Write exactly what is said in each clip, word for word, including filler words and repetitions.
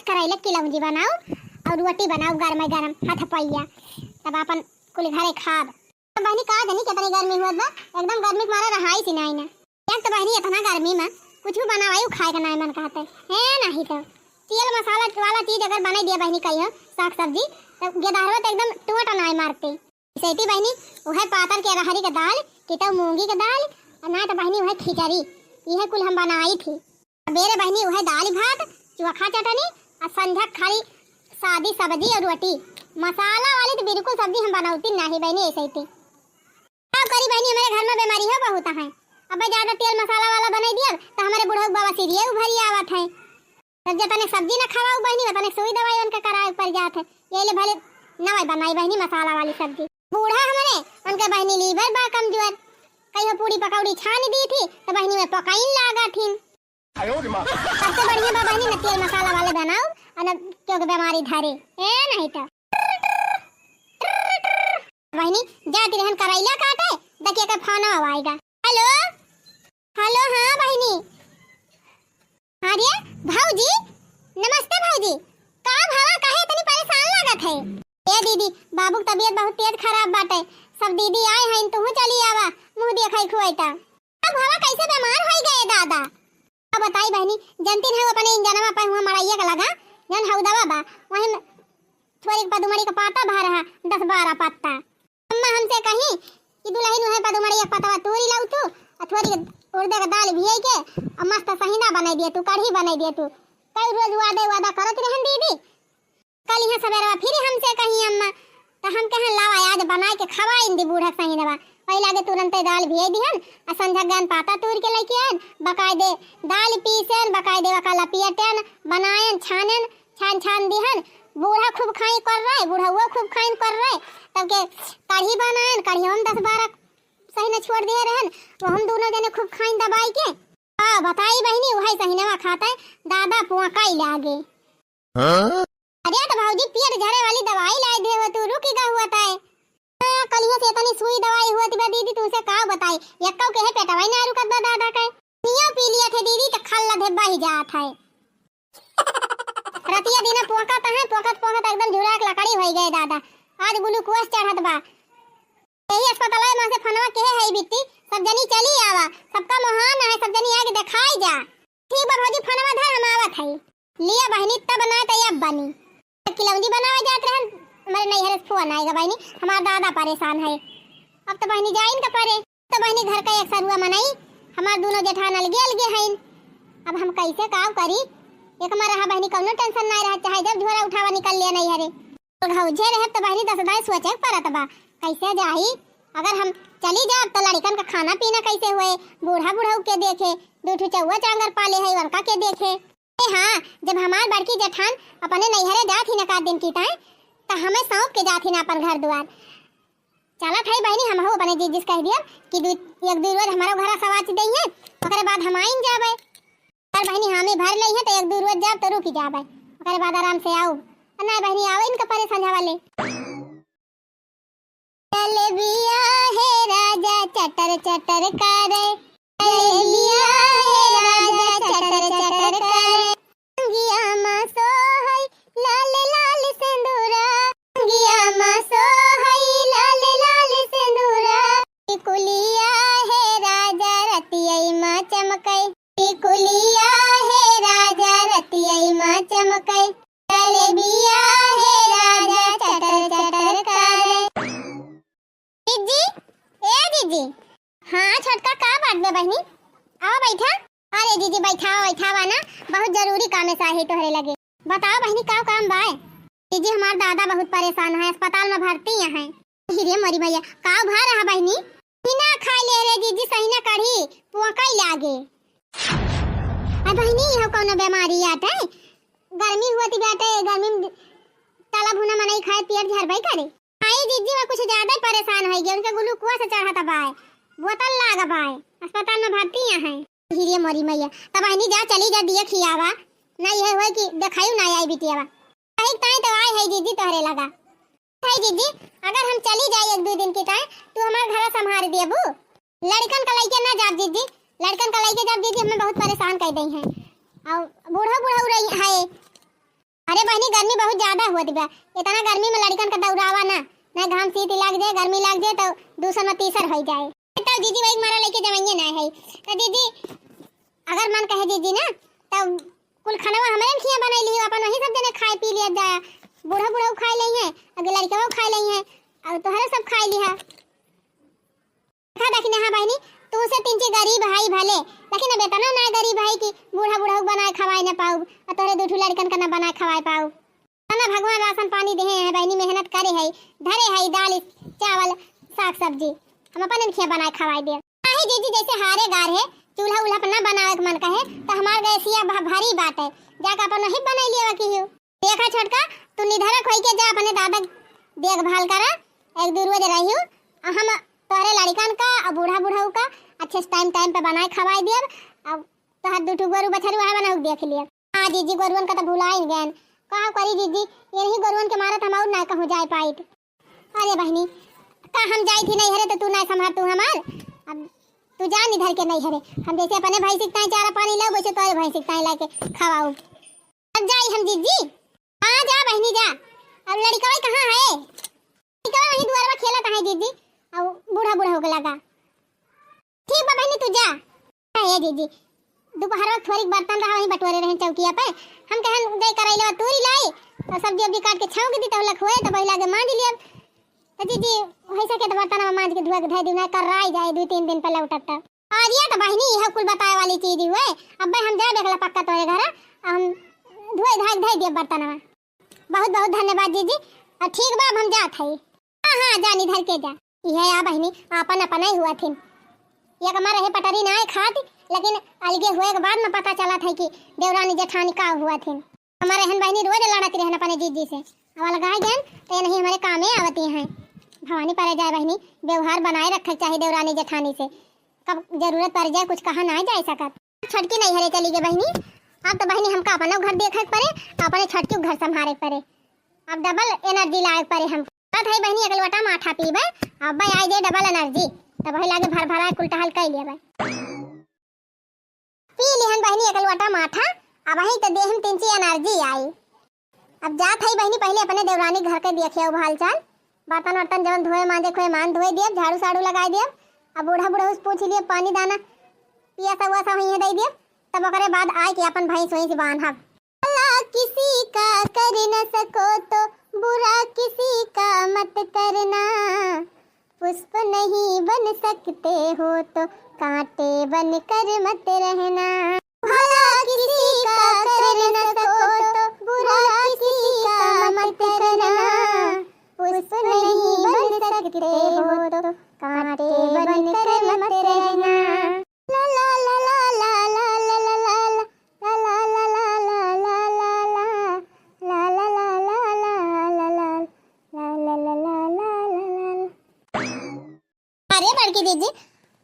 करैला के किलौंजी बनाउब और रोटी बनाउब गरमे गरम हथपैया, तब आपन कुल घरे खाब। बहिनी, का जानी केतनी गर्मी होत बा, एकदम गर्मी के मारे रहाइस नाहीं ना। एक तो बहिनी एतना गर्मी मा कुछ भी बनावाई खाए का नाहीं मन कहत है, है नाहीं तो तेल मसाला वाला चीज अगर बनाई दिया बहिनी कहियो साग सब्जी, तो गेदहरवा तो एकदम टोट नाहीं मारते। सेती बहिनी उहै पातर के रहरी के दाल, कि तो मूंगी के दाल, और नाहीं तो बहिनी उहै खिचड़ी, इहै कुल हम बनाई थी। सबेरे बहिनी उहै दाल भात, चोखा चटनी, और संझा खाली सादी सब्जी और रोटी। मसाला वाली तो बिल्कुल सब्जी हम बनौती नाहीं बहिनी, ऐसे ही थी। का करी बहिनी, हमरे घर मा बेमारी हो बहुत है। अब ज्यादा तेल मसाला वाला बनाई दिया तो हमरे बुढ़ऊ बाबा सीरिये उभरी आवत है। तब जतने सब्जी न खवाऊ बहिनी, उतने सुई दवाई उनके कराए पर जात है। यही ले भले नवाई बनाई बहिनी मसाला वाली सब्जी। बूढ़ा हमरे, उनके बहिनी लीवर बा कमजोर। कहियो पूड़ी पकौड़ी छान दी थी तो बहिनी में पकाइन लागा थी। सबसे बढ़िया बा बहिनी न तेल मसाला वाले बनाउब और न क्यों के बेमारी धरे। ए नाहीं तो बहिनी जाती रहन करैला काटे, देखिए के फोन आएगा। हेलो, हेलो, हाँ बहिनी। अरे भौजी, नमस्ते भौजी। का भवा, काहे इतनी परेशान लागत है? ए दीदी, बाबू की तबीयत बहुत तेज खराब बाटे। सब दीदी आए हैं, तू चली आवा, मुँह देखै खुआई ता। अब भवा कैसे बेमार होइ गए दादा? अब बताई बहिनी, जनती है वो अपने इंजनवा पे हुआ मड़ैया का लगा, जौन हौदवा बा, वहीं थोड़ी पदुमड़ी का पाता भा रहा, दस बारह पत्ता। अम्मा हमसे कही कि दुलहिन उहै पदुमड़ी एक पतवा तूरी लाऊ तू, और थोड़ी उड़द के दाल भियाई के, और मस्त सहिना बनाई दिया तू, कढ़ी बनाई दिया तू। कई रोज वादे वादा करत रहन दीदी। कल यहाँ सबेरवा फिर हमसे कही अम्मा, तो हम कहें लावा आज बनाए के खवाइन दी बूढ़ा सहिनवा। वही लागे तुरंते दाल भियाई दिहन, और संझा गन पाता तूर के लेके आयन, बकायदे दाल पीसन, बकायदे वका लपियटन, बनायन, छानन, छान छान दिहन। बूढ़ा खूब खाई कर रहे, बुढ़उआ खूब खाइन कर रहे। तब के कढ़ी बनायन, कढ़ियो में दस बारह सहिना छोड़ दिए रहन, वो हम दोनों जने खूब खाइन दबाई के। का बताई बहिनी, उहै सहिनवा खाते दादा पोंकाई लागे। हाँ? अरे तो भौजी पेट झरे वाली दवाई लाई दे हो तू, रुकी गा हुआ ताए। हाँ, कलिया से इतनी सुई दवाई हुआ थी बा दीदी, तुमसे का बताई, यक्कौ के है पेटवा ही ना रुकत बा दादा के। नियो पी लिया थे दीदी तो खल्ला धे बही जात है। रतिया दिना पोंकत है, पोंकत पोंकत एकदम झुराक लकड़ी होइ गए दादा। आज ग्लूकोज चढ़त बा। यही अस्पताल में से फनवा के है बिट्टी, सब जनी चली आवा, सबका मोहान है, सब जनी आके देखाई जा। ठीक बा भौजी, फनवा धर हम आवत है। लिया बहिनी, तब ना तो अब बनी। किलौंजी बनावे जात रहन, हमरे नैहर से फोन आएगा बहिनी, हमार दादा परेशान है। अब तो बहिनी जाइन का परे। तो बहिनी घर का एक सरुआ मनई, हमार दोनों जेठान अलगे अलगे हईन। अब हम कैसे काव करी? एक में रहा बहिनी, कौनो टेंशन नाय रहा, चाहे जब झोरा उठावा निकल लिया नैहरे। तो घौजे रहे तो बहिनी दस दाई सोचे के परत बा, कैसे जाई? अगर हम चली जाब तो लड़िकन का खाना पीना कैसे होए? बूढ़ा बुढ़ऊ के देखे, दू ठो चौआ चांगर पाले है, उनका के देखे? ए हाँ, जब हमार बड़की जेठान अपने नैहरे जात ही ना का दिन की ताए, तो हमें सौंप के जात ही ना अपन घर दुआर। चलत है बहिनी, हमहू अपने जीजी से कह दियब कि दू, एक दू रोज हमारो घरा सवाच दइहे, ओकरे बाद हम आइन जाबे। पर बहिनी, हामी भर लइहे तो एक दू रोज जाब तो रुकी जाबे, ओकरे बाद आराम से आउब। और ना बहिनी, आवे इनका परे संझा वाले। जलेबिया है राजा चटर चटर करे, जलेबिया है राजा चटर चटर करे। अंगिया मा सोहई लाल लाल सेंदूरा, अंगिया मा सोहई लाल लाल सेंदूरा। टिकुलिया है राजा रतियई मा चमकई, टिकुलिया है राजा रतियई मा चमकई, जलेबिया है राजा चटर चटर करे। जीजी, ए जीजी। हाँ छोटका, का बात बे बहिनी? आवा बैठा। अरे जीजी बैठावा, बैठावा ना, बहुत जरूरी काम है साहे तोहरे लगे। बतावा बहिनी, का काम बाय? जीजी हमार दादा बहुत परेशान है, अस्पताल में भर्ती है। हिरे मोरी मैया, का भा रहा बहिनी? बिना खाए ले रे जीजी, सहिना कढ़ी पोंकई लागे। आ बहिनी, इहो कौनो बेमारी आटे? गर्मी हुआ थी बाटे, गर्मी में तला भुना मनई खाए पियर झरबई करे। आई जीजी, वह कुछ ज्यादा ही परेशान होइ गए, उनके ग्लूकोज चढ़त बाय, बोतल लाग बाय, अस्पताल में भर्ती यहाँ है। हिरे मोरी मैया, तब बहिनी जा, चली जा, दिया खियावा, ना यह होए कि देखायु ना आई बिटियावा। कहीं ताई तो आए है जीजी तोहरे लगा। है जीजी, अगर हम चली जाए एक दो दिन की ताई, तू हमारे घर संभाल देबू? लड़कन का लइके ना जाब जीजी, लड़कन का लइके जाब जीजी, हमें बहुत परेशान कर दई हैं। और बूढ़ा बूढ़ा रही है, अरे बहिनी, गर्मी बहुत ज्यादा होत बा, इतना गर्मी में लड़िकन का दौड़ावा ना, ना घाम सीत लाग जाए, गर्मी लाग जाए तो दूसर में तीसर होइ जाए। तो जीजी वही मारा लेके जवाइए ना है। तो जीजी अगर मन कहे जीजी ना, तो कुल खानवा हमरे खिया बनाई लियो, अपन वही सब जने खाए पी लिया जाए, बूढ़ा बूढ़ा खाए लेइहैं, अगर लड़िकवा खाए लेइहैं, और तोहरे सब खाए लिहा। देखा देखी ना, हाँ बहिनी, तू से तीन ची गरीब है भले, लेकिन अब इतना ना गरीब है कि बूढ़ा बूढ़ा बनाए खवाए ना पाऊ, और तोहरे दू ठू लड़िकन का ना बनाए खवाए पाऊ। ना भगवान राशन पानी देहे हैं बहिनी, मेहनत करे है, धरे है दाल, चावल, साग सब्जी, हम अपन इनखिया बनाए खवाए दे। नाही जीजी, जैसे हारे गार है, चूल्हा उल्हा पर ना बनावे के मन कहे, तो हमार गैसिया भ-, भरी बात है, जाके अपन वही बनाई लिया की हो। देखा छोटका, तू निधरक होई के जा, अपने दादा क देखभाल करा, एक दू रोज रहियो, आ हम तोहरे लड़िकन का और बूढ़ा बूढ़ऊ का अच्छे से टाइम टाइम पे बनाए खवाए दियब। अब तोहर दू ठू गोरू बछरू है, बनाऊ देख लियब। हाँ जीजी, गोरुअन का तो भुलाई गयन, का करी जीजी, यही गोरुअन के मारत हम और ना कहूँ जाए पाइत। अरे बहिनी, का हम जाई थी नैहरे तो तू ना संभार तू हमार, अब तू जा निधर के नैहरे, हम जैसे अपने भैंसी के ताई चारा पानी लाओ, वैसे तोहरे भैंसी के ताई लाके खवाऊ। अब जाई हम जीजी। हाँ, जा बहिनी जा। अब लड़िकवा कहाँ है? लड़िकवा वहीं दुआरवा खेलत है जीजी। अब बूढ़ा बूढ़ा होके लगा। ठीक बा बहिनी, तू जा। हाँ, ए जीजी, दोपहरवा थोड़ी बर्तन रहा, वहीं बटोरे रहे चौकिया पे। हम कहन दे करैलवा तूरी लाई, और सब्जी उब्जी काट के छौंक दी, तब लखुए, तब वही लागे मांज लियब। तो जीजी, वैसा के तो बर्तन मांज के धुआ के धै दी, ना कर राई जाए, दो तीन दिन पे लौटत तब। अरे तो बहिनी, यह कुल बताए वाली चीज हुए। अब भाई हम जाए देखला पक्का तोरे घर, हम धोए धाए धोए दिए बर्तनवा। बहुत बहुत धन्यवाद जीजी। और ठीक बा, अब हम जात हई। हाँ हाँ, जा निधर के जा। यह या बहिनी, आपन अपन ही हुआ थिन। ये कमा रहे पटरी ना आए खात, लेकिन अलगे हुए के बाद में पता चला था कि देवरानी जेठानी का हुआ थिन। हमारे हन बहिनी रोज लड़त रहन अपने जीजी से। अब अलगाए गन तो ये नहीं हमारे कामे आवती हैं। भवानी परे जाए बहिनी, व्यवहार बनाए रखे के चाही देवरानी जेठानी से। कब जरूरत पड़ जाए, कुछ कहा ना जाए सकत। छोटकी नैहरे चली गई बहिनी। अब तो बहिनी हमका अपनो घर देखे के परे, अपने छोटकी घर संभारे के परे। अब डबल एनर्जी लाए के परे हम। बात है बहिनी, एक लोटा माठा पीबे, अब आई जाए डबल एनर्जी। तब वही लागे भर भरा कुल टहल कई लेबे। पी लिहन बहिनी एक लोटा माठा, अब वही तो देह में तीन ची एनर्जी आई। अब जात हई बहिनी, पहले अपने देवरानी घर के देखिए हाल चाल, बर्तन वर्तन जवन धोए मांजे खोए मान धोए दियब, झाड़ू साड़ू लगाए दियब। अब बूढ़ा बूढ़ा उस पूछ लिए पानी दाना पिया सब वैसा हुई दे दियब, तब ओकरे बाद आए के अपन भैंस वहीं से बांधब। भला किसी का कर न सको तो बुरा किसी का मत करना, पुष्प नहीं बन सकते हो तो कांटे बन कर मत रहना। भला किसी का कर न सको तो बुरा किसी का मत करना, पुष्प नहीं बन सकते हो तो कांटे बन कर मत रहना। ला ला ला ला ला ला ला ला ला ला। अरे बड़की जीजी,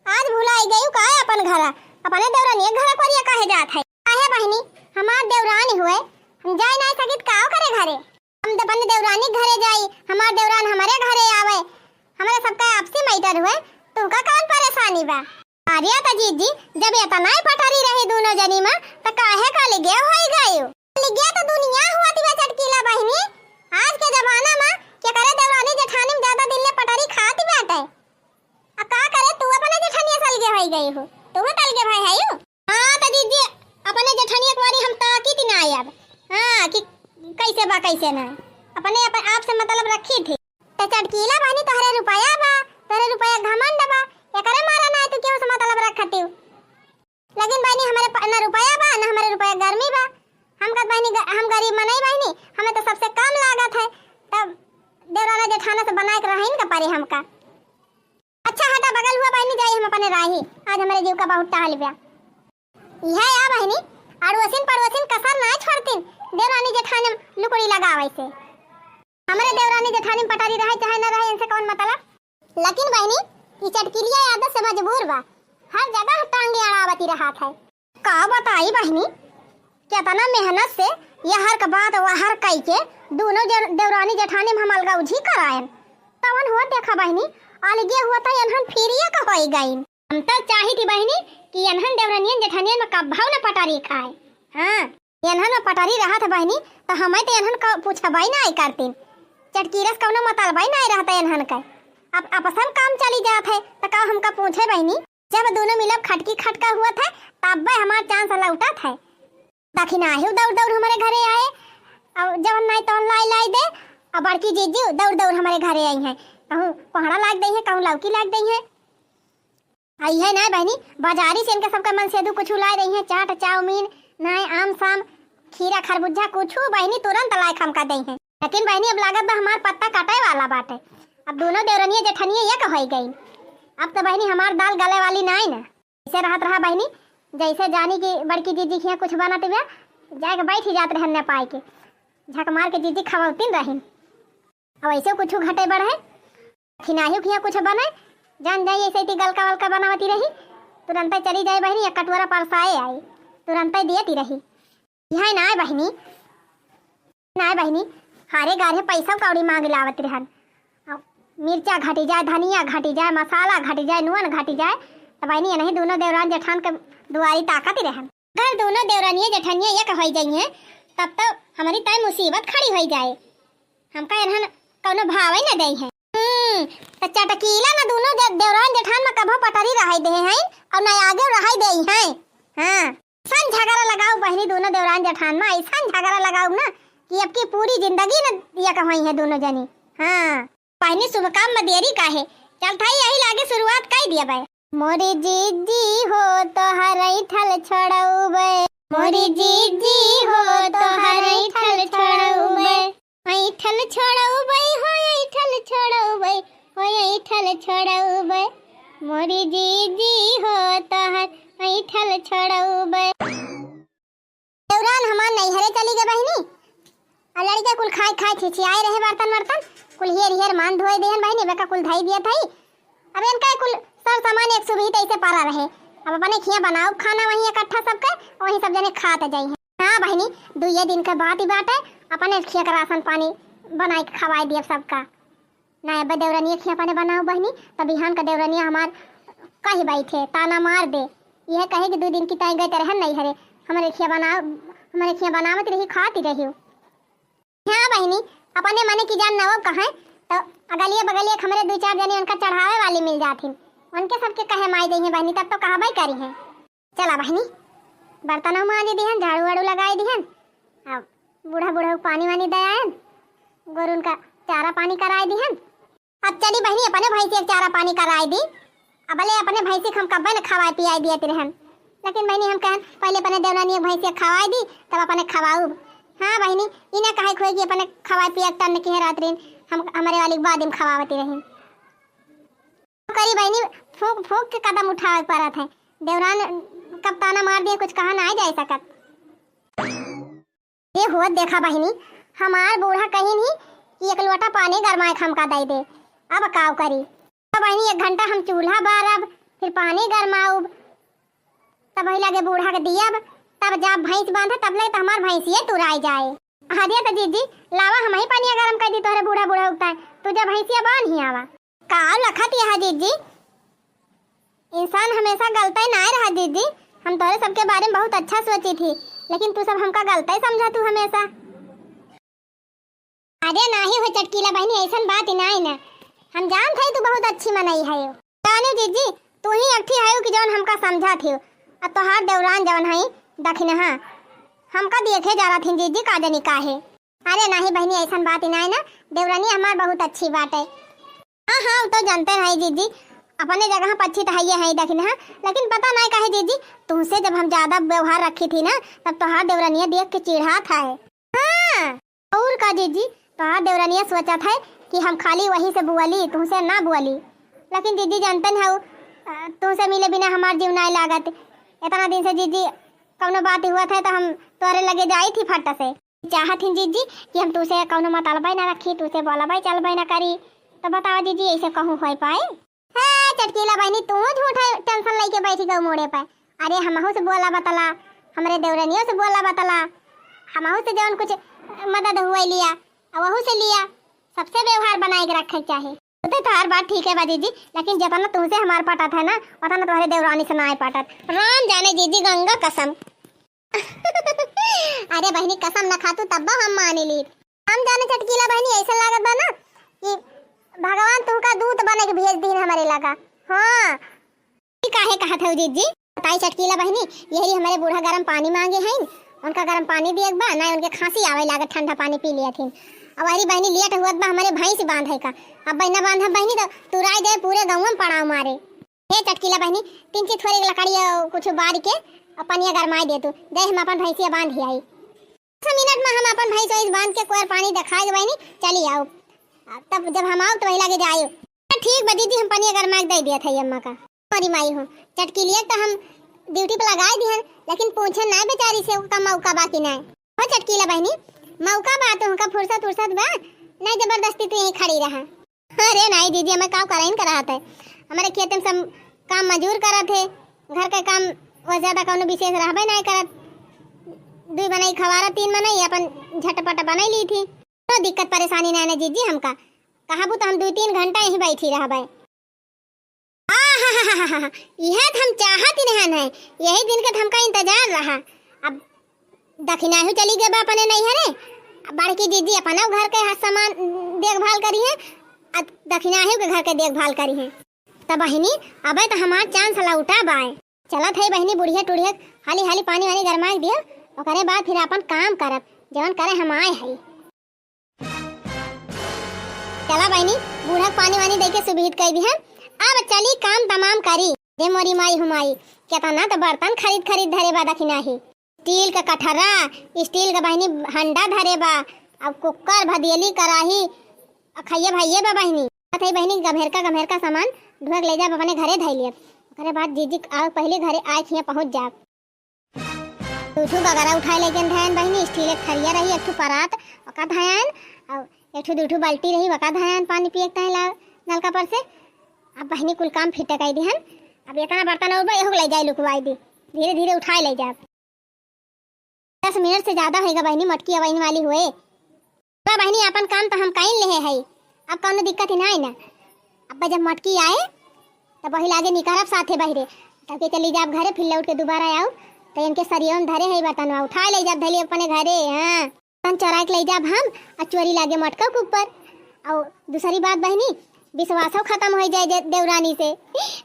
आज भुलाई गई का अपन घरा? अपने देवरानी के घरा कोरिया काहे जात है? काहे बहिनी, हमार देवरानी हुए, हम जाए ना सकित का करे घरे? हम तो अपने देवरानी के घरे जाई, हमार देवरान हमारे घरे आवे, हमारे सबका आपसी मैटर हुए, तुमका कौन परेशानी बा? अरे तो जीजी, जब इतना ही पटरी रही दोनों जनी में, तो काहे का लिगे होई गयो? लिगे तो दुनिया हुआ थी बे चटकीला बहिनी। आज के जमाना में के करे देवरानी जेठानी में ज्यादा दिन ले पटरी खाती बाटे। आ का करे तू अपने जेठनिया से अलगे होई गई हो? तू तलगे भाई है यू? हाँ तो जीजी, अपने जेठनिया के बारी हम ताकी थी ना आयब। हाँ, कि कैसे बा कैसे ना, अपने अपन आप से मतलब रखी थी। तो चटकीला बहिनी, तोहरे रुपया बा, तोहरे रुपया घमंड बा, एकरे मारा ना तू केहू से मतलब रखतिउ। लेकिन बहिनी, हमारे प-, ना रुपया बा, ना हमारे रुपया गर्मी बा। हम कहत बहिनी, ग-, हम गरीब मनई बहिनी, हमें तो सबसे कम लागत है। तब देवराना जेठाना से बनाए के रहीन का परे हमका। अच्छा हटा, बगल हुआ बहिनी, जाई हम अपने राही। आज हमारे जीव का बहुत टहल बा। यह या बहिनी, अड़ोसिन पड़ोसिन कसर ना छोड़तिन, देवरानी जेठानी में लुकड़ी लगावे से। हमरे देवरानी जेठानी में पटारी रहे चाहे न रहे, इनसे कौन मतलब? लेकिन बहिनी, ई चटकिलिया आदत से मजबूर बा, हर जगह टांगे अड़ावती रहत है। का बताई बहिनी, केतना मेहनत से यहर क बात वहर कई के दोनों जन देवरानी जेठानी में हम अलगौझी करायन। तवन हुआ देखा बहिनी, अलगे हुआ त एनहन फिरिया क होई गईन। हम त चाही थी बहिनी कि एनहन देवरानियन जेठानियन में कब्भौ न पटारी खाए। हाँ। एनहन में पटरी रहत है बहिनी, त हमें त एनहन का पूछबइ नाहीं करतीन। चटकीरस कउनो मतलबइ नाहीं रहत है एनहन का। अब आपसन काम चली जात है, त का हमका पूछे बहिनी? जब दूनो मिलब खटकी खटका हुवत है, तब्बे हमार चांस लौटत है। दखिनहा दौड़ दौड़ हमरे घरे आए, अउर जवन नाहीं तवन लाई लाई दे, अउर बड़की जीजी दौड़ दौड़ हमरे घरे अइहैं, कहूँ कोहड़ा लाइ देइहैं, कहूँ लौकी लाइ देइहैं। अइहैं नाहीं बहिनी, बाजारी से इनके सबके मनसेधू कुछ लाइ देइहैं, चाट, चाउमीन, नाहीं आम साम, खीरा, खरबूजा, कुछ बहिनी तुरंत लाइ के हमका देइहैं। लेकिन बहिनी, अब लागत बा हमार पत्ता कटइ वाला बाटे। अब दूनो देउरनिया जेठनिया एक होइ गइन। अब त बहिनी हमार दाल गले वाली नाहीं न। अइसे रहत रहा बहिनी, जइसे जानी कि बड़की जीजी के हियाँ कुछ बनत बा, जाइ के बइठ ही जात रहन न पाइ के, झक मार के जीजी खवौतिन रहिन। अब अइसे कुछ घटे बढ़े, खिनाहियो के हियाँ कुछ बने, जान जाई अइसे ती गलका वलका बनावती रही, तुरंतइ चली जाए बहिनी, एक कटोरा परसाए आई, तुरंतइ दियती रही। इहाँ नाहीं बहिनी, नाहीं बहिनी, हारे गारे पइसा कौड़ी माँग लावत रहन। अब मिर्चा घटी जाए, धनिया घटी जाए, मसाला घटी जाए, नून घटी जाए, त बहिनी, एनही दूनो देउरान जेठान के दुआरी ताकत ही रहन। अगर दूनो देउरनिया जेठनिया एक होइ जइहैं, तब त हमरी तय मुसीबत खड़ी होइ जाए। हमका एनहन कउनो भावइ न देइहैं। हम्म, त चटकीला न दूनो दे-, देउरान जेठान में कभो पटरी रहइ देहे हैं अउर न आगे रहइ देइहैं। हाँ, अइसन झगरा लगाउब बहिनी दूनो देउरान जेठान में, अइसन झगरा लगाउब न कि अब की पूरी जिंदगी न एक होइहैं दूनो जनी। हाँ, बहिनी शुभ काम में देरी काहे, चलत हई यही लागे शुरुआत कइ दिया बे। मोरी जीजी हो तोहर ऐठल छोड़उबे, मोरी जीजी हो तोहर ऐठल छोड़उबे, ऐठल छोड़उबे हो, ऐठल छोड़उबे हो, ऐठल छोड़उबे, मोरी जीजी हो तोहर ऐठल छोड़उबे। देउरान हमार नैहरे चली गए बहिनी, आ लड़िका कुल खाए खाए छिछियाए रहे बर्तन वर्तन, कुल हेर हेर मान धोए देहन बहिनी, बेका कुल धई दिया थई। अब इनका कुल सर सामान एक सुबहित ऐसे परा रहे। अब अपने खिया बनाउब खाना वहीं इकट्ठा सबके, वहीं सब जने खात जाइहैं। हाँ बहिनी, दुइये दिन के बात ही बाटे, अपने खिया के राशन पानी बनाइ के खवाए दियब सबका। ना अब देउरनिया खिया अपने बनाउब बहिनी, त बिहान का देउरनिया हमार कहि बैठे, ताना मार दे। इहे कहे कि दुइ दिन की ताई गए रहन नैहरे, हमरे खिया बनाउ, हमरे खिया बनावत रही, खाती रही। हाँ बहिनी, अपने मने की जान नवब कहाँ, त अगलिया बगलिया के हमरे दुइ चार जने उनका चढ़ावे वाली मिल जाथिन, उनके सबके कहे माई देइहैं बहिनी, तब तो कहबइ करिहैं। चला बहिनी, बर्तनउ माँजि दिहन, झाड़ू वाड़ू लगाइ दिहन, अब बूढ़ा बूढ़ा पानी वानी दे आयन, गोरुन का चारा पानी कराइ दिहन। अब चली बहिनी, अपने भैंसी के चारा पानी कराइ दी। अबले अपने भैंसी के हम कब्बे न खवाए पियाए दियत रहन, लेकिन बहिनी हम कहन पहिले अपने देवरानी के भैंसी के खवाइ दी, तब अपने खवाउब। हाँ बहिनी, ई ना कहे खोए कि अपने खवाए पियाए टन किहे रहत रहिन, हम हमरे वाली के बाद में खवावती रहिन। करी बहिनी, फूंक फूंक के कदम उठावे के परत है। देवरान कब ताना मार दिए, कुछ कहा नाहीं जाइ सकत। ए होत देखा बहिनी, हमार बूढ़ा कहिन ही कि एक लोटा पानी गरमाए के हमका दइ दे। अब काव करी? तो बहिनी एक घंटा हम चूल्हा बारब, फिर पानी गरमाउब, तब वही लगे बूढ़ा के दियब, तब जाब भैंस बांधे, तब ले तो हमार भैंसिये तुराइ जाए। अरे तो जीजी, लावा हमहीं पनिया गरम कइ दी तोहरे बूढ़ा बूढ़ा उगताए, तू जा भैंसिया बांध ही आवा। का लखत यहा जीजी? इंसान हमेशा गलतै नाय रहा जीजी। हम तोहरे सबके बारे में बहुत अच्छा सोची थी, लेकिन तू सब हमका गलतै समझा तू हमेशा। अरे नाही हो चटकीला बहिनी, ऐसन बात ही नाय ना। हम जानत हई तू बहुत अच्छी मनई है। जाने जीजी, तू ही एक ठी हयू कि जौन हमका समझत हियो। आ तोहार देवरान जौन हई दखिनहा, हमका देखे जा रहा थी जीजी, का जानी काहे। अरे नाही बहिनी, ऐसन बात ही नाय ना, देवरानी हमार बहुत अच्छी बाटे। हाँ, हाँ, उ तो जानते रहे जीजी, अपने जगह पच्छी तो हइये है दखिनहा, लेकिन पता नाय काहे जीजी, तुमसे जब हम ज्यादा व्यवहार रखी थी ना, तब तोहार देवरानिया देख के चिढ़ात है। हाँ, और का जीजी, तोहार देवरानिया सोचत है कि हम खाली वही से बुअली, तुमसे ना बुअली। लेकिन जीजी जानते न हऊ, अ, तुमसे मिले बिना हमार जीव नाय लागत। इतना दिन से जीजी कौनो बात हुआ था तो हम तोरे लगे जाई थी फट से। चाहत हिन जीजी कि हम तूसे कौनो मतलबे ना रखी, तूसे बोलबे चलबे ना करी। तो बतावा जीजी, ऐसे कहूँ होय पाए? हे चटकीला बहिनी, तू झूठा tension लेके बैठी गऊ मोड़े पे। अरे हमहू से बोला बतला, हमरे देवरनियों से बोला बतला, हमहू से जौन कुछ मदद हुए लिया, वहू से लिया, सबसे व्यवहार बनाए के रखे के चाहे। तो तोहार बात ठीक है बा जीजी, लेकिन जितना तुमसे हमार पटत है ना, उतना तोहरे देवरानी से नाय पटत। राम जाने जीजी, गंगा कसम। अरे बहिनी, कसम न खातू तब्बो हम मानी ली। हम जाने चटकीला बहिनी, ऐसा लागत बा ना कि भगवान तुमका दूत बने के भेज दीन हमरे लगा। हाँ। ई काहे कहत हऊ जीजी? बताई चटकीला बहिनी, यही हमरे बूढ़ा गरम पानी मांगे हैं, उनका गरम पानी दिए के बा, ना उनके खांसी आवे लागत, ठंडा पानी पी लिया थीन। अब अरे बहिनी, लेट हुअत बा, हमरे भैंस बांधे का। अब बहिना बांधब बहिनी तो तुराई दे, पूरे गाँव में पड़ाव मारे। हे चटकीला बहिनी, तिनची थोड़ी लकड़ी अउ कुछ बार के अउ पनिया गरमाई दे तू, दे हम अपन भैंसिया बांध ही आई। दस मिनट में हम अपन भैंस वैंस बांध के कोयर पानी देखाए के बहिनी चली आउब। तब जब हम आउब तो वही लगे जाए। ठीक बा दीदी, हम पनिया गरमा के दे दिया था अम्मा का। मोरी माई हो, चटकीलिया तो हम ड्यूटी पे लगाए दिहन, लेकिन पूछे ना बेचारी से ओका मौका बा कि ना। हो चटकीला बहिनी, मौका बा तो उनका फुर्सत उर्सत बा, नहीं जबरदस्ती तू यहीं खड़ी रहा। अरे नाई दीदी, हमें काम कराइन करत है, हमारे खेत में सब काम मजूर करत है, घर के काम वो ज्यादा कौनो विशेष रहबे नहीं करत। दुई मनई खवारा, तीन मनई अपन झटपट बनाई ली थी, कोनो दिक्कत परेशानी नहीं ना जीजी। हमका कहबू तो हम दो तीन घंटा यहीं बैठी रहबे। आहाहाहा, यह तो हम चाहत ही नहीं है, यही दिन के तो हमका इंतजार रहा। अब दखिनाहू चली गए बा अपने नैहरे। अब बड़की दीदी अपना घर के हर सामान देखभाल करी है, अब दखिनाहू के घर के देखभाल करी है। तब बहिनी, अबे तो हमार चांस लौटा बाय। चलत है बहिनी, बुढ़िया टुढ़िया हाली हाली पानी वानी गरमा के दिया, ओकरे बाद फिर अपन काम करब, जवन करे हम आए हई। चला बहिनी, बूढ़ा के पानी वानी दे के सुबहित कह दिहन। अब चली काम तमाम करी। दे मोरी माई हुमाई, केतना तो बर्तन खरीद खरीद धरे बा दखिनाही। स्टील का कठरा, स्टील का बहिनी हंडा धरे बा, अब कुकर, भदियली, कराही, अखैया भैये बा बहिनी। बात है बहिनी, गम्हेरका गम्हेरका सामान ढुआ के ले जाब, अपने घरे धै लियब। ओकरे बाद जीजी आवे पहले घरे आए खिया पहुँच जाब। दू ठू गगरा उठाए लेके धयान बहिनी, स्टील एक थरिया रही, एक ठू परात ओका धयान, और एक ठू दू ठू बाल्टी रही ओका धयान पानी पिए के ताई ला नलका पर से। अब बहिनी कुल काम फिट कर दिहन। अब इतना बर्तन और बा, एहो के ले जाए लुकवाई दी, धीरे धीरे उठाए ले जाब। दस मिनट से ज्यादा होएगा बहिनी, मटकी अवैन वाली हुए। बा बहिनी, आपन काम तो हम कइन लेहे हई, अब कौनो दिक्कत ही ना आई ना। अब जब मटकी आए, तब वही लागे निकरब साथे बहिरे, तब के चली जाब घरे, फिर लौट के दोबारा आउब, तो इनके सरिया में धरे है बर्तनवा, उठा ले जाब, धली अपने घरे। हाँ, तन चोरा के ले जाब हम, आ चोरी लागे मटका के ऊपर। और दूसरी बात बहिनी, विश्वासो खत्म हो जाए जे देवरानी से।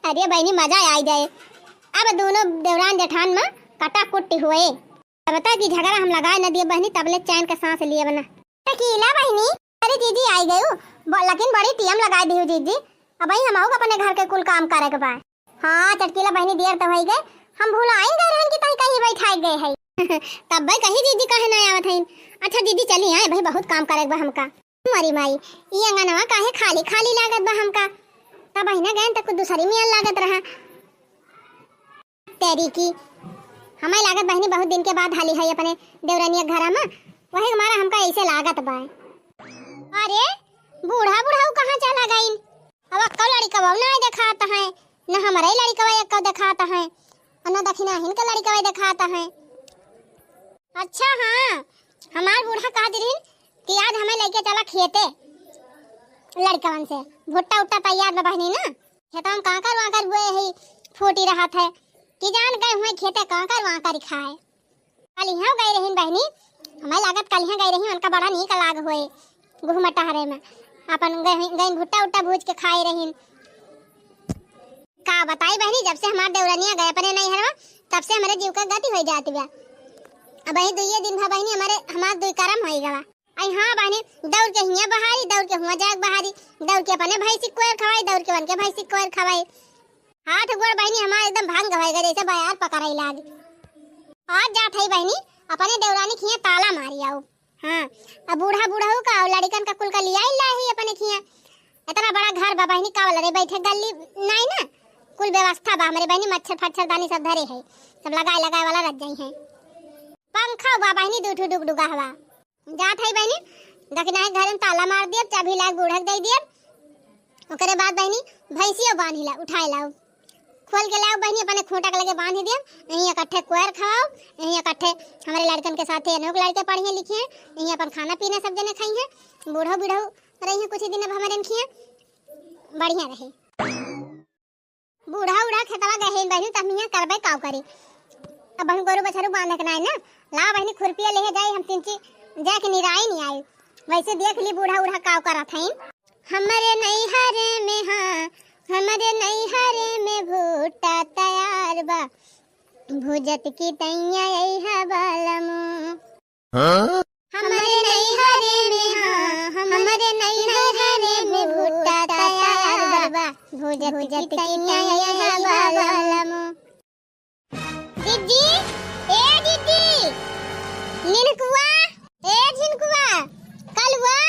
अरे बहिनी, मजा आ जाए। अब दोनों देवरान जेठान में कटा कुट्टी हुए। तब तक कि झगड़ा हम लगाए न दिए बहिनी, तबले चैन का सांस लिए बना। टकीला बहिनी, अरे जीजी आई गयू, ब-, लेकिन बड़ी टीम लगाए दिहू जीजी। अब ही हम आउब अपने घर के कुल काम करे के बा। हाँ चटकीला बहिनी, देर तो होई गए, हम भुलाइन गए रहन कि तही कहीं बैठाए गए है। तब भाई कहीं जीजी काहे ना आवत हईन। अच्छा दीदी चली आए भाई, बहुत काम करे के बा हमका। मरी माई, ई अंगनवा काहे खाली खाली लागत बा हमका। तब बहिना गए तो कुछ दूसरी मियाँ लागत रहा। तेरी की, हमें लागत बहिनी बहुत दिन के बाद हाली है अपने देवरनिया के घरा में, वही हमारा हमका ऐसे लागत बा। अरे बूढ़ा बुढ़ाऊ कहाँ चला गइन? अब अक्का लड़िकवा ना देखात है, न हमरे लड़िकवा अक्का देखात है, और न दखिनाहिन के लड़िकवा देखात है। अच्छा हाँ, हमार बूढ़ा कहत रहिन कि आज हमें लेके चला खेते लड़िकवन से, भुट्टा उट्टा तैयार बा बहिनी ना। खेतवा में कांकर वांकर बोए है, फूटी रहत है, कि जान गए हुए खेते कांकर वांकर खाए। कलिहाँ गए रहिन बहिनी, हमें लागत कलिहाँ गए रही, उनका बड़ा नीक लाग होए गुहमा टहरे में। अपन गए, गए भुट्टा उट्टा भूज के खाए रहिन। का बताई बहिनी, जब से हमार देवरनिया गए अपने नैहरवा, तब से हमरे जीव का गति हो जात बा। अब वही दुइये दिन भा बहिनी हमारे, हमार दुई करम होई गवा। आई हाँ बहिनी, दौड़ के हियाँ बहारी, दौड़ के हुआँ जाग बहारी, दौड़ के अपने भैंसी कोयर खवाई, दौड़ के उनके भैंसी कोयर खवाई। हाथ गोड़ बहिनी हमार एकदम भंग होई गए, जैसे बयार पकड़ाई लाग। आज जात है बहिनी, अपने देवरानी खिया ताला मारी आउब। हाँ, अब बूढ़ा बूढ़ऊ का और लड़िकन का कुल का लियाई लाही अपने खिया। इतना बड़ा घर बा बहिनी, का वाला रे बैठे गल्ली नहीं ना, कुल व्यवस्था बा हमरे बहिनी, मच्छर फच्छर दानी सब धरे है, सब लगाए लगाए वाला रख जाई है। पंखा बा बहिनी, दू ठू डुगडुगा हवा। जात है बहिनी, दखिना है घर में ताला मार दियब, चाबी लाग बूढ़क दे दियब। ओकरे बाद बहिनी भैंसियो बांधी ला, उठाए लाओ, खोल के लाओ बहिनी, अपने खूंटा के लगे बांध दियब। यहीं इकट्ठे कोयर खवाओ, यहीं इकट्ठे हमारे लड़कन के साथे अनोक लड़के पढ़िए लिखिए, यहीं अपन खाना पीना सब जने खाइए, बूढ़ो बूढ़ो रहिए कुछ दिन अब हमारे खिए, बढ़िया रहे। बूढ़ा उढ़ा खेतवा गए बहिनी, तब हियाँ करबे काव करी। अब हम गोरू बछरू बांधे के नाई ना। लावा बहिनी, खुरपिया लेहे जाई, हम तिनची जाके निराई नहीं आई। वैसे देख ली बूढ़ा उढ़ा काव करत हईन। हमरे नैहरे में, हाँ, हमरे नैहरे में भुट्टा तैयार बा, भुजत की तैया अइहा बालमू। हाँ? हमरे नैहरे में, हाँ, हमरे नैहरे में भुट्टा तैयार बा, भुजत की तैया अइहा बालमू। जिज्जी, ए जिज्जी, निनकुआ, ए झिनकुआ, कलुआ।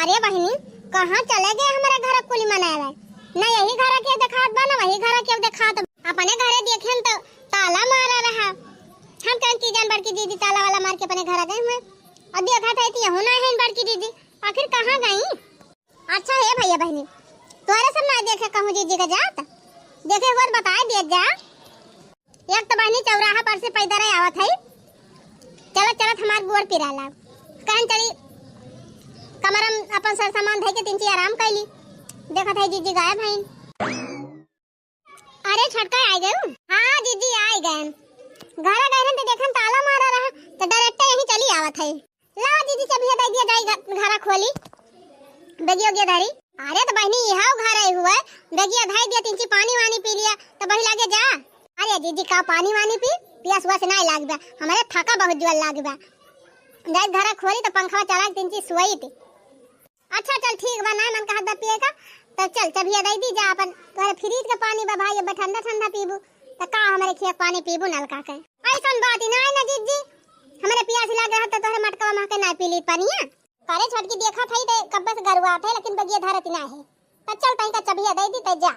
अरे बहिनी, कहाँ चले गए हमारे घर कुली मनावे? न यही घर के देखात बा, न वही घर के देखात बा। अपने घरे देखेन तो ताला मारा रहा। हम कहेन की जान बड़की दीदी ताला वाला मार के अपने घर गए हुए। और देखा था कि यहू ना है बड़की दीदी, आखिर कहाँ गई? अच्छा हे भैया बहिनी, तोहरे सब ना देखे कहूँ जिज्जी के जात, देखे हुआ तो बताए दिया जा। एक तो बहिनी चौराहा पर से पैदल आवत है, चलत चलत हमार गोड़ पिराला। कहन चली कमरम अपन सर सामान धइ के तिनची आराम कैली। देखत है जिज्जी गायब है। अरे छोटका आ गए? हाँ जिज्जी आ गए। घर गए रहन तो देखन ताला मारा रहा, तो डायरेक्ट यहीं चली आवत है। लावा जिज्जी चबिया दे दिया जाई घ-, घरा खोली। बेगियो गे धरी। अरे तो बहिनी इहाव घर आई हुआ, बेगिया धाई दिया तिनची पानी वानी पी लिया, तो बही लागे जा। अरे जिज्जी का पानी वानी पी, पियास हुआ से नाई लाग बा, हमारे थका बहुत जुआल लाग बा। जाई घरा खोली तो पंखवा चला के तिनची सोई थी। अच्छा चल ठीक बा, नाई मन कहत बा पिए का, तो चल चबिया दे दी जा अपन, तोहरे फ्रिज के पानी बा भाई, अब ठंडा ठंडा पीबू, तो का हमारे खिया पानी पीबू नलका के? ऐसन बात ही नाई ना जिज्जी, हमारे पियास लाग रहा तो तोहरे मटकवा में के नाई पी ली पानिया। करे छोटकी देखत है ते कब्बे से गरुआत है, लेकिन बगिया धरत ना है। त चल तई का चबिया दे दी ते जा।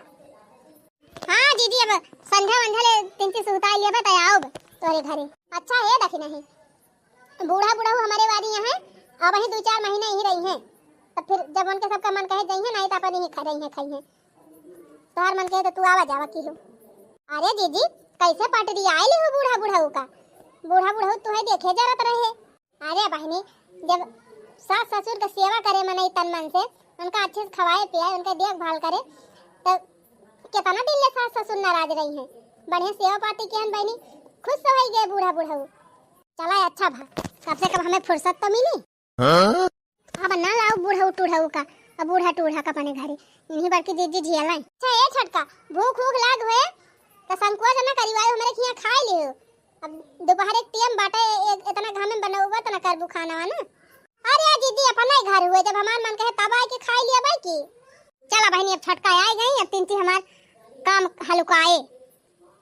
हाँ जिज्जी, अब संझा वंझा ले तिनची सुहताई लेबे त आउब तोरे घरे। अच्छा हे दखिनही, बूढ़ा बुढ़ऊ हमारे वाली यहाँ अब ही दो चार महीना यहीं रही हैं, तो फिर जब उनके सबका मन कहे जइहे नहीं तो अपन यहीं खा रही हैं खाई हैं। तोहर मन कहे तो तू आवा जावा की हो। अरे जिज्जी, कैसे पटरी आए ली हो बूढ़ा बुढ़ऊ का? बूढ़ा बुढ़ऊ तुहे देखे जरत रहे। अरे बहिनी, जब सास ससुर के सेवा करे मनई तन मन से, उनका अच्छे से खवाए पियाए, उनके देखभाल करे, तो कितना दिन ले सास ससुर नाराज रही हैं? बढ़िया सेवा पाती किहन बहिनी, खुश तो होई गए बूढ़ा बुढ़ऊ। चला अच्छा भा, कम से कम हमें फुर्सत तो मिली। हाँ? अब ना लाओ बूढ़ऊ टूढ़ऊ का, अब बूढ़ा टूढ़ा का अपने घरे, इन्हीं बड़की जिज्जी झियालाई। अच्छा ए छोटका, भूख ऊख लाग हुए, तो संकुआ जना करिवाए हमरे खिया खाए लियो। अब दोपहर एक टीएम बाटे, एक इतना घाम में बनउबा त ना करबू खाना वाना। अरे जिज्जी, अपना ही घर हुए, जब हमार मन कहे तब आए के खाई लिया बाई की। चला बहिनी, अब छोटका आए गई, अब तिनची हमार काम हलुकाए।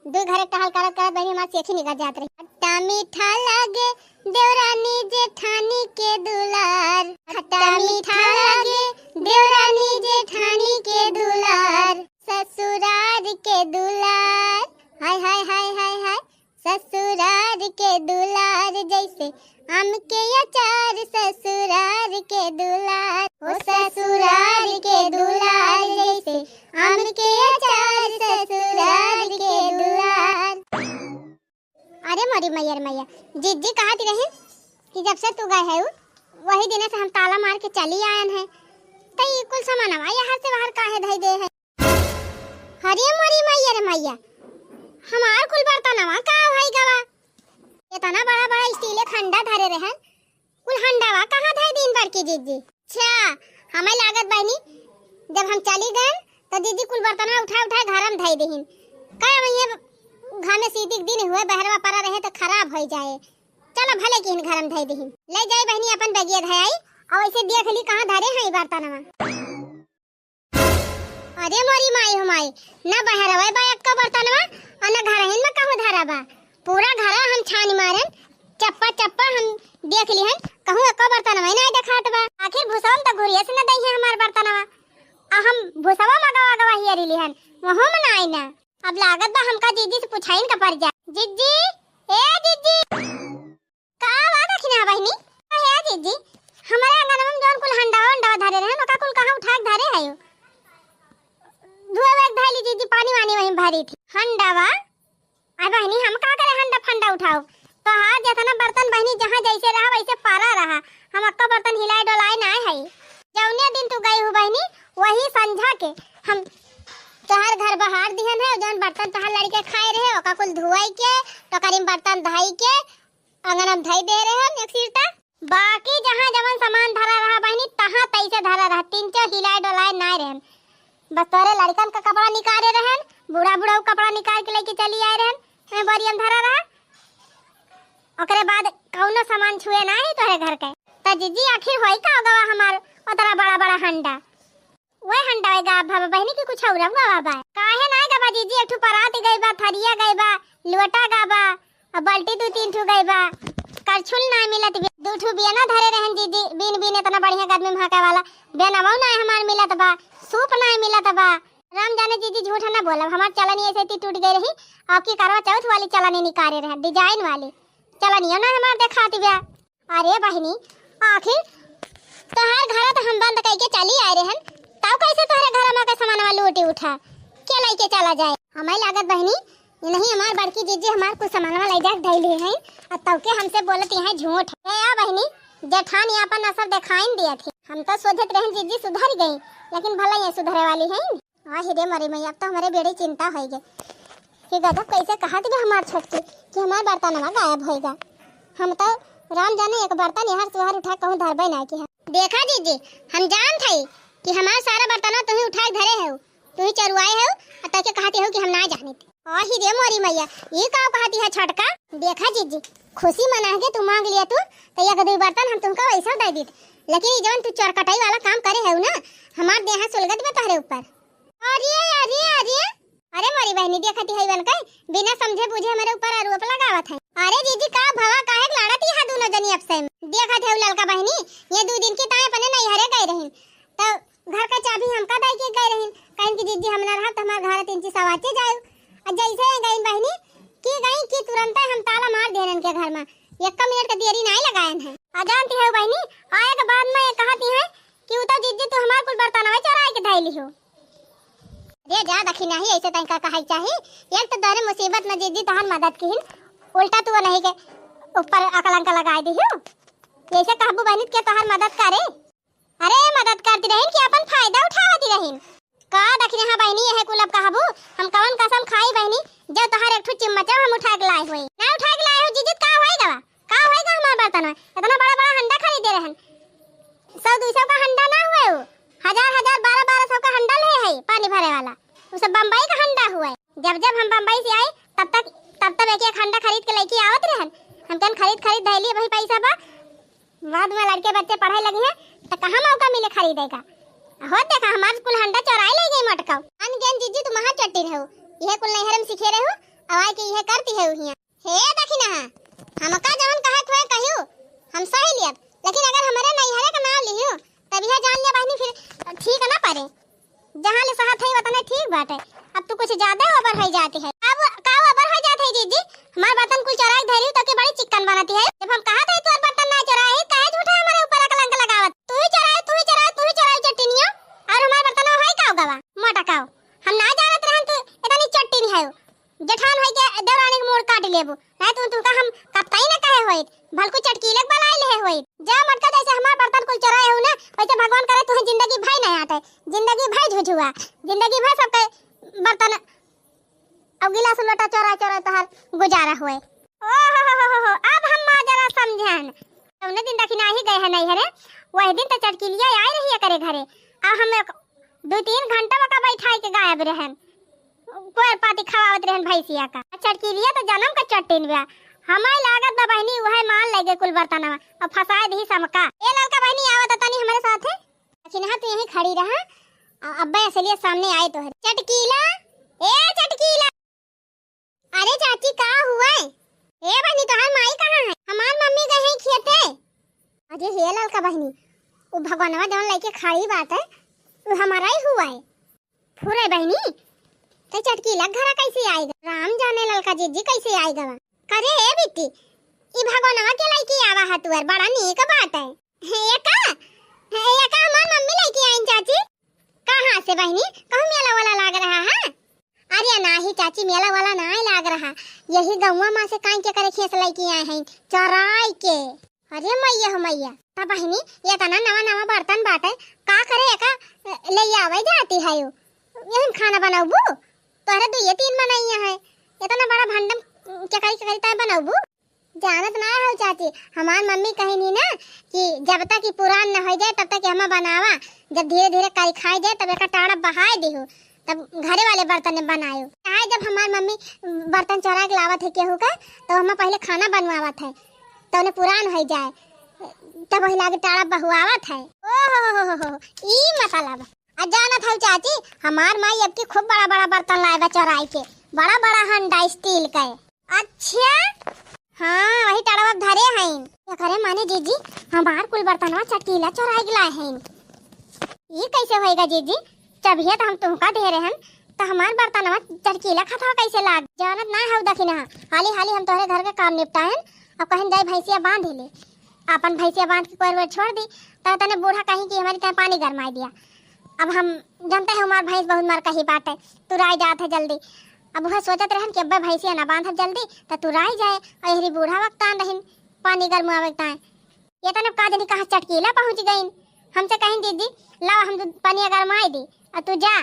दू घरे टहल करत करत बहिनी हमार सेखी निकल जात रही। खट्टा मीठा लागे देवरानी जेठानी के दुलार, खट्टा मीठा लागे देवरानी जेठानी के दुलार, ससुरार के दुलार, हाय हाय हाय हाय हाय। ससुरार के दुलार जैसे आम के अचार, ससुरार के दुलार, ओ ससुरार के दुलार जैसे आम के अचार, ससुरार के दुलार। अरे मोरी मैया रे मैया, जिज्जी कहत रही कि जब से तू गए है वही दिन से हम ताला मार के चली आयन है, तो ये कुल सामानवा यहाँ से बाहर काहे धई दे है? अरे मोरी मैया रे मैया, हमार कुल बर्तनवा का भई गवा? इतना बड़ा बड़ा स्टील के हंडा धरे रहन, कुल हंडावा कहाँ धई दीन बड़की जिज्जी? अच्छा, हमें लागत बहिनी, जब हम चली गए तो जिज्जी कुल बर्तनवा उठा उठा घर में धई दीन। कहे वही घामे सीधी दिन हुए, बहरवा परा रहे तो खराब हो जाए। चलो भले किहन घर में धई दीन। ले जाई बहिनी अपन बगिया धई आई, और ऐसे देख ली कहाँ धरे हैं ई बर्तनवा। अरे मोरी माई हो माई, ना बहरवे बा एक्को बर्तनवा, और ना घरहिन में कहूँ धरा बा। पूरा घरा हम छानी मारन, चप्पा चप्पा हम देख लिहन, कहूँ एक्को बर्तनवा ही ना देखात बा। आखिर भुसवा में तो घुरिया से ना दई है हमार बर्तनवा, आ हम भुसवा में गवा गवा हियरी लिहन, वहू में ना आई ना। अब लागत बा हमका जिज्जी से पुछाइन का पड़ जा। जिज्जी, ए जिज्जी। का बा दखिना बहिनी? का हे जिज्जी, हमरे अंगनवा में जौन कुल हंडावा उंडावा धरे रहन, ओका कुल कहाँ उठा के धरे हयो? धुए हुए के धइली जिज्जी, पानी वानी वहीं भरी थी। हंडावा? अरे बहिनी, हम का करे हंडा फंडा उठाओ? तोहार जेतना बर्तन बहिनी जहाँ जैसे रहा वैसे परा रहा। हम अक्को बर्तन हिलाए डोलाए नाय हई। जौने दिन तू गई हू बहिनी, वही संझा के हम तोहार घर बहार दिहन है, जौन बर्तन तोहार लड़के खाए रहे, ओका कुल धुआई के, टोकरी में बर्तन धई के, अंगन में धई दे रहे हम एक सिरता। बाकी जहाँ जवन सामान धरा रहा बहिनी, तहाँ तैसे धरा रहा, तीन चार हिलाए डोलाए नाय रहन। बस तोरे लड़कन का कपड़ा निकाले रहन, बूढ़ा बूढ़ा कपड़ा निकाल के लेके चली आए रहन, मैं बोरिया में धरा रहा। ओकरे बाद कौनो सामान छुए ना है तोहरे घर के। त जीजी, आखिर होई का गवा हमार ओतरा बड़ा बड़ा हंडा? वह हंडा है गा बाबा बहिनी की कुछ और गवा बा? काहे ना गवा जीजी, एक ठो परात गई बा, थरिया गई बा, लोटा गा बा, अब बाल्टी दू तीन ठो गई बा, करछुल ना मिलत बे। दू ठो बियना धरे रहन जीजी, बीन बीन इतना बढ़िया गर्मी में हाँके वाला, बेनवो ना हमार मिलत बा, सूप ना मिलत बा। राम जाने जीजी, झूठ ना बोलब, हमार चलनी ऐसे ती टूट गई रही, आपकी करवा चौथ वाली चलनी निकाले रहे, डिजाइन वाली चलनियो ना हमार देखाती बा। अरे बहिनी, आखिर तोहार घर तो हम बंद कइके चली आए रहन, तब कैसे तोहरे घर में के सामानवा लूटी उठा के लेके चला जाए? हमें लागत बहिनी, ये नहीं हमार बड़की जीजी हमार कुछ सामानवा ले जाके धइली है, और तब के हमसे बोलत यहाँ झूठ है। ए आ बहिनी, जेठानी आपन असर दिखाइन दिया थी। हम तो सोचत रहन जीजी सुधर गई, लेकिन भला ये सुधरे वाली है। आहि रे मरी मैया, अब तो हमारे बेड़ी चिंता होई गए कि गजब कैसे कहत बे हमार छोटकी कि हमार बर्तनवा गायब होई गा। हम तो राम जाने एक बर्तन यहाँ से वहाँ उठा कहूँ धरबे ना की है। देखा जीजी, हम जानत हई कि हमार सारा बर्तनवा तू ही उठा के धरे है, तू ही चरुआए है, और तके कहती हो कि हम ना जानित। आहि रे मोरी मैया, ई का कहती है छोटका? देखा जीजी, खुशी मना के तू मांग लिया तू, तो एक दो बर्तन हम तुमका वैसा दे दीत, लेकिन ई जवन तू चोर कटाई वाला काम करे है ना, हमार देहा सुलगत बा तोहरे ऊपर। अरे, अरे, अरे, अरे मोरी बहिनी, देखती है बन के, बिना समझे बूझे हमारे ऊपर आरोप लगावत है। अरे जीजी, का भवा, काहे के लड़त यहाँ दोनों जनी आपसे में? देखत है ललका बहिनी, ये दो दिन की ताई अपने नैहरे गए रही, तो घर का चाबी हमका दे के गए रही, कहेन कि जीजी हम ना रहब तो हमार घर तीन चीज सवाचे जाए। और जैसे ही गई बहिनी की गई कि तुरंत हम ताला मार देन इनके घर में, एक मिनट का देरी नहीं लगायन है। आ जानती है बहिनी, आए के बाद में ये कहती है कि उता जीजी तू हमार कुल बर्तनवा चोराए के धैली हो। रे जा दखिनहा, ऐसे तैं का कहै चाही? एक तो तोहरे मुसीबत में जीजी तोहार मदद किहिन, उल्टा तू उन्हीं के ऊपर अकलंक लगाए दिहु। ऐसे कहबू बहिनी के तोहार मदद करे? अरे मदद करती रहिन कि अपन फायदा उठावती रहिन? का दखिनहा बहिनी, यह कुल अब कहबू? हम कवन कसम खाई बहिनी, जब तोहार एक ठो चिम्मचा हम उठा के लाए हुए। ना उठा के लाए हो जीजी, का होए गवा? का होएगा हमार बर्तन में? इतना बड़ा बड़ा हंडा खरीदे रहन, सौ दो सौ का हंडा ना हुए, वो हजार हजार बारह बारह सौ का हंडा ले है पानी भरे वाला, वो सब बम्बई का हंडा हुए। जब जब हम बम्बई से आए तब तक, तब तब एक एक हंडा खरीद के लेके आवत रहन। हम कहन खरीद खरीद धैली, वही पैसा बा, बाद में लड़के बच्चे पढ़े लगी हैं तो कहाँ मौका मिले खरीदे का? हो देखा हमार कुल हंडा चोराए ले गई मटकाऊ। अन गेन जीजी तुम महा चट्टी रहो, यह कुल नैहर में सीखे रहो, अवाई के यह करती है उहिया। हे दखिनहा, हमका जवन कहत हुए कहियो, हम सही लियब, लेकिन अगर हमरे नैहरे का नाम लिहियो, तब यह जान लिया बहिनी फिर ठीक ना पड़े। जहाँ ले सहत है वतने ठीक बाटे, अब तू कुछ ज्यादा ओवर हो जाती है। अब का ओवर हो जात है जीजी? हमार बर्तन कुल चोराई धरी तो के बड़ी चिक्कन बनती है। जब हम कहा थे तोर बर्तन ना चोराए, काहे झूठा हमारे ऊपर कलंक लगावत? तू ही चोराए, तू ही चोराए, तू ही चोराए चट्टिनिया, और हमार बर्तन है का गवा? मोटा काओ, हम ना जानत रहन तू इतनी चट्टिन है। जेठान होई के देवरानी के मोड़ काट लेबू, नहीं तो तुमका हम कतई न कहे होइत, भलकू चटकीले के बलाई लेहे होइत। जा मटका, जैसे हमार बर्तन कुल चोराए हो ना, वैसे भगवान करे तुहे जिंदगी भर नहीं आटे, जिंदगी भर झुझुआ, जिंदगी भर सबके बर्तन अब गिलास लोटा चोरा चोरा तोहार गुजारा हुए। ओ हो हो हो हो हो, अब हम माजरा समझन। जौने दिन दखिनहा गए हैं नैहरे, वही दिन तो चटकीलिया आई रही है करे घरे, अब हम एक दो तीन घंटा वका बैठाई के गायब रहन, कोयर पाती खवावत रहन भैंसिया का। आ चटकीलिया तो जन्म का चट्टिन बा, हमार लागत बा बहिनी उहे मान लेगे कुल बर्तनवा और फंसाए दी समका। ए ललका बहिनी आवत तनी हमारे साथे। दखिनहा तू यहीं खड़ी रहा, आ अब्बे असलियत सामने आए तोहरे। चटकीला, ए चटकीला। अरे चाची का हुआ है? ए बहिनी तोहार माई कहाँ है? हमार मम्मी गए हैं खेते। अरे हे ललका बहिनी, उ भगवानवा जौन लेके खड़ी बात है, उ हमारा ही हुआ है। फुरे बहिनी, ते चटकीला घरा कैसे आएगा? राम जाने ललका जीजी कैसे आएगा। करे हे बिट्टी, ई भगवानवा के लेके आवा है तुअर, बड़ा नीक बात है। हे का? हे का हमार मम्मी लेके आइन चाची? कहाँ से बहिनी? कहूँ मेला वाला लाग रहा है? अरे नाही चाची, मेला वाला नाही लाग रहा, यही गौवा मा से काई के करे खेस लेके आए हैं चराई के। अरे मैया हो मैया, तब बहिनी ये तना नवा नवा बर्तन बाटे, का करे एका ले आवे जाती है यू? यही में खाना बनउबू? तोहरे दुइये तीन मनइया है, इतना बड़ा भंडम केकरी केकरी तय बनउबू? जानत ना हो चाची, हमार मम्मी कहिन ही ना कि जब तक ई पुरान न होइ जाए तब तक एहमा बनावा, जब धीरे धीरे करी खाइ जाए तब एका टाड़ा बहाए दिहु, तब घरे वाले बर्तन में बनायो। चाहे जब हमार मम्मी बर्तन चोराइ के लावत है केहू का, तो हमा पहिले खाना बनवावत है, तो उन्हें पुरान होइ जाए, तब वही लागे टाड़ा बहुआवत है। ओ हो हो हो हो, ई मतलब। आ जानत हऊ चाची, हमार माई अब की खूब बड़ा बड़ा बर्तन लाए बा चोराई के, बड़ा बड़ा हंडा स्टील के। अच्छा, हाँ, वही टड़वा धरे हईन। एकरे माने जीजी, हमार कुल बर्तनवा चटकीला चोराई के लाए हईन। ई कैसे होएगा जीजी? जब ये तो हम तुमका दे रहे हन, तो हमार बर्तनवा चटकीला खतवा कैसे लाग? जानत ना हऊ दखिनहा, हाली हाली हम तोहरे घर के काम निपटाएन, अब कहीं जाई भैंसिया बांध ले। आपन भैंसिया बांध के कोयर वोयर छोड़ दी, तो तने बूढ़ा कहीं कि हमारी तने पानी गरमाई दिया। अब हम जानते हैं हमार भैंस बहुत मर कही बाटे, तुराई जात है जल्दी। अब वह सोचत रहन कि अब्बे भैंसिया ना बांधब जल्दी, तो तुराई जाए, और यहरी बूढ़ा वक्त आन रहिन पानी गरमावे ताए। ये तने का जनी कहाँ चटकीला पहुँच गईन, हमसे कहीं दीदी, लाओ हम दूध पानी गरमाई दी, और तू जा।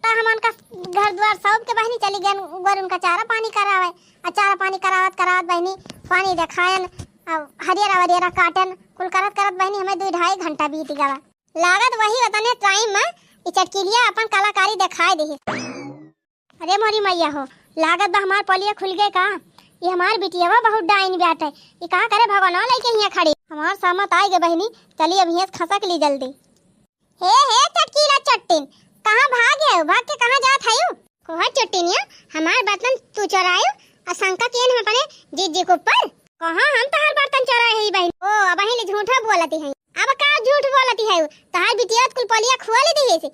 त हम उनका घर द्वार सब के बहिनी चली गयन, गोरुन का चारा पानी करावे। आ चारा पानी करावत करावत बहिनी पानी देखायन, आ हरियरा वरियरा काटन, कुल करत करत बहिनी हमें दुई ढाई घंटा बीत गवा। लागत वही उतने टाइम में ई चटकिलिया अपन कलाकारी देखाए दिही। अरे मोरी मैया हो, लागत बा हमार पोलिया खुल गए का? ये हमार बिटियावा बहुत डाइन बाटे। ये का करे भगवानवा लइके हियां खड़ी। हमार समत आइ गए बहिनी, चली अब हियां से खसक ली जल्दी। हे, हे, चटकीला चट्टिन, कहाँ भाग गयो? भाग के कहाँ जात हयू? कोहा चट्टिनिया, हमार बर्तन तू चोरायो, आ शंका कियन हम अपने जीजी के ऊपर? कहाँ हम तहार बर्तन चोराए हई बहिन? ओ, अबहीं ले झूठा बोलती हई। अब का झूठ बोलती हयू? तहार बिटिया त कुल पोलिया खुआ ले दिहे से।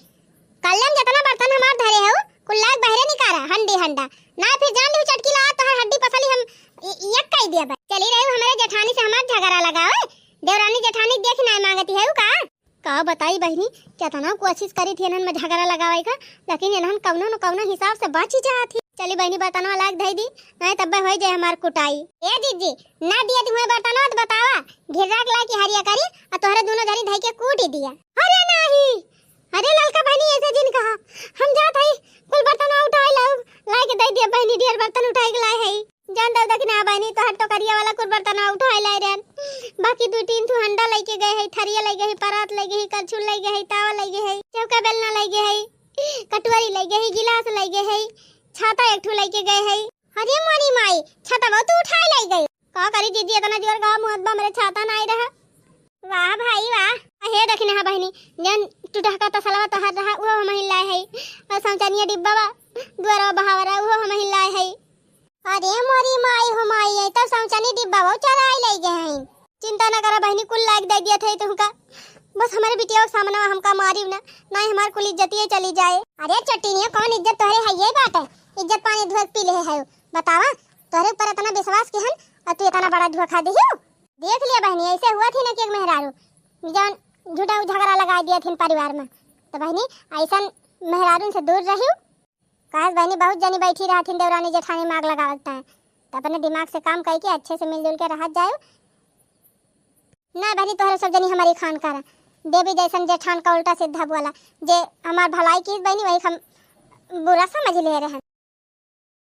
कल्ले में जितना बर्तन हमार धरे हऊ, कुल लाग बहरे निकारा, हंडी हंडा। ना फिर जान लिहू चटकीला, तहार हड्डी पसली हम इ-, एक कई दिया बा। चली रही हमारे जेठानी से हमार झगड़ा लगावे, देवरानी जेठानी देख ना मांगती हऊ का? का बताई बहिनी, केतना कोशिश करी थी इन्हन में झगड़ा लगावे का, लेकिन इन्हन कौनो न कौनो हिसाब से बच ही जात ही। चली बहिनी, बर्तनवा लाग धई दी, नहीं तब्बे होई जाए हमार कुटाई। ए जीजी, ना दिया तुम्हें बर्तनवा तो बतावा, घिर्रा के लाके हरिया करी, और तोहरे दोनों जनी धई के कूट ही दिया। अरे नाही, अरे ललका बहिनी, ऐसे जिन कहा, हम जात हई, कुल बर्तनवा उठाई लाऊ, लाके दे दिया बहिनी, ढेर बर्तन उठाई के लाए हई। जान दऊ दखिनहा बहिनी, तोहर टोकरिया वाला कुल बर्तनवा उठाए लाए रहन। बाकी दुई तीन ठो हंडा लइके गए हई, थरिया लइके हई, परात लइके हई, करछुल लइके हई, तावा लइके हई, चौका बेलना लइके हई, कटोरी लइके हई, गिलास लइके हई, छाता एक ठो लइके गए हई। अरे मोरी माई, छाता बहुत उठाए लइके गए। का करी दीदी, इतना जोर का मुहत बा, मेरे छाता नाई रहा। वाह भाई वाह। हे दखिनहा बहिनी, जन टुटहका तसलवा तोहर रहा, उहो हमही लाए हई। और सौचनिया डिब्बा बा, दुआरवा बहावरा, उहो हमही लाए हई। अरे मोरी माई हो माई, ये तो सौचनी डिब्बा वो चराई लई गए हईन। चिंता न करा बहिनी, कुल लाइक दे दिया थे तुमका। बस हमारे बिटिया के सामने हमका मारी ना, ना हमार कुल इज्जतिये चली जाए। अरे चट्टिनिया, कौन इज्जत तोहरे है ये बात है? इज्जत पानी धोए के पी ले है, बतावा, तोहरे ऊपर इतना विश्वास किहन और तू इतना बड़ा धोखा दिहियो। देख लिया बहिनी, ऐसे हुआ थी ना कि एक मेहरारू जौन झूठा झगड़ा लगा दिया थी परिवार में, तो बहिनी ऐसा मेहरारू से दूर रहियो। काहे बहिनी, बहुत जनी बैठी रहथिन देवरानी जेठानी में आग लगावत हैं, तो अपने दिमाग से काम करके अच्छे से मिलजुल के रहत जायो। ना बहिनी, तोहरे सब जनी हमारी खान करा, देवी जैसन जेठान का उल्टा सीधा बोला, जे हमार भलाई की बहिनी वही हम बुरा समझ ले रहन।